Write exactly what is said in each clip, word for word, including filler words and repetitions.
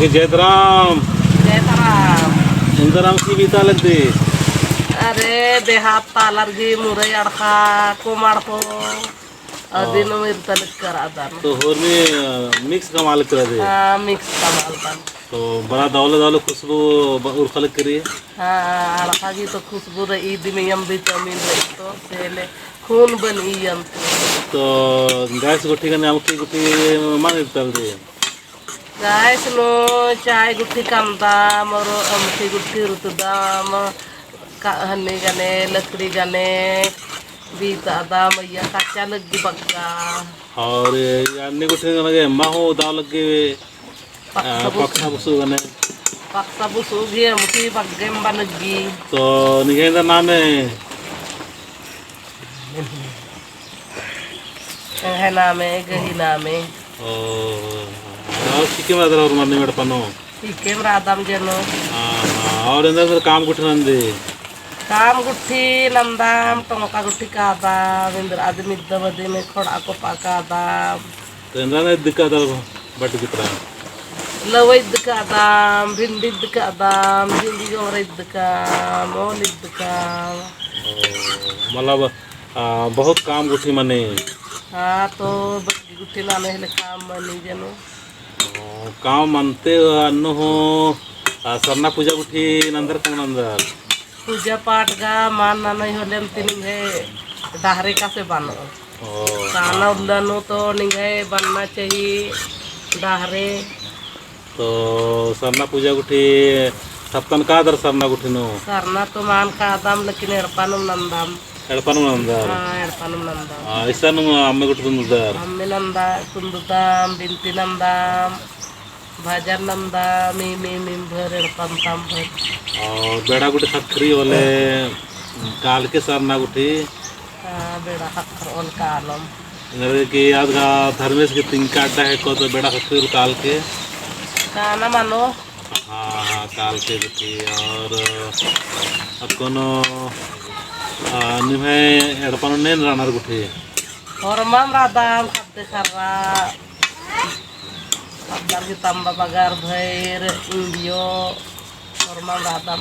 जय धरम। जय धरम। एन्दर अमख़ी बीता लगदी? अरे, बेहात तालर गी मुरई अड़खा, कोम अड़खो, अदिन हाँ। मिरता लग कर आदन। तो होरमी, अ, mix कमाल कर दे? हाँ, mix कमाल दन। तो बड़ा दौले दौले खुशबू ब-, उरखा लग करी? हाँ, अड़खा गी तो खुशबू रई, दिम इय्यम vitamin रई, तो सेले खून बनई अन्तु। तो गैस गुट्ठी गने अमख़ी गुट्ठी मल इरतल दे? गैस नू चाय गुट्ठी कमदम और अमख़ी गुट्ठी रुतदम, का-, हन्नी गने, लकड़ी गने, बीतदम, अइय्या कच्चा लग्गी बग्गा। और ये अन्नी गुट्ठी गने एम्मा हूँ दव लग्गी, पक्सा आ, बुसु। पक्सा बुसु गने। पक्सा बुसु गे अमख़ी बग्गेम बनग्गी। तो निंग्है एन्दर नामे? एंग्है नामे, गही नामे। ओ, और चिकेम रअदर होरमर नीम एड़पा नू? चिकेम रअदम जनो। हाँ, हाँ, और एन्दर एन्दर काम गुट्ठी नंदी? काम गुट्ठी नंदम, टोंका गुट्ठी कादम, एन्दर आदमी इद्दा बदी में खोड़ा कोपा कादम। तो एन्दरा ने इद्दका दल बट कितरा? लवा इद्दका दम, भिंडी इद्दका दम, झिंगी गोंगरा इद्दका, ओल इद्दका। ओ, मतलब, आ, बहुत काम गुट्ठी मनी। हाँ, तो बग्गी गुट्ठी नना हेले काम मनी जनो। ओ, काम मनते अन्नु हूँ, आ, सरना पूजा गुट्ठी नंदर कम नंदर? पूजा पाठ गा मान ननोय होले अन्ती निंग्है डहरे कासे बनो। ओ, साना हाँ। उल्ला नू तो निंग्है बनना चाही डहरे। तो सरना पूजा गुट्ठी सप्तन कादर सरना गुट्ठी नू? सरना तो मान कादम लेकिन एड़पा नू नंदम। एड़पा नू नंदर? हाँ, एड़पा नू नंदम। हाँ, इसन नू अम्मे गुट्ठी कुन्दुदर? अम्मे नंदा कुन्दुदम, बिनती नंदम। भजन नंदम, मीम मीम भर एड़पा नू तम भर। और बेड़ा गुट्ठी ख़क्खरी होले कालके सरना गुट्ठी। हाँ, बेड़ा ख़क्खर ओल कालम। एन्देरगे कि आद गा धर्मेस गही तिंका अड्डा हेको तो बेड़ा ख़क्खरी ओल कालके। काना मनो। हाँ, हाँ, कालके गुट्ठी। और अक्कुन, आ, निम्है एड़पा नू एन रअनर गुट्ठी? होरमम रअदम, ख़द्द ख़र्रा। अब्दर गही तम्बा बगर भइर, इंडियो, होरमम रअदम,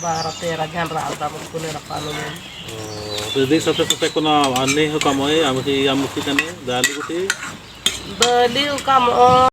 बारह तेरह झन रअदम, अक्कुन एड़पा नू। ओ, तो इदी सते सते कुना अन्ने हूँ कमओय, अमख़ी, अमख़ी कने, दाली गुट्ठी? दाली हूँ कमओय।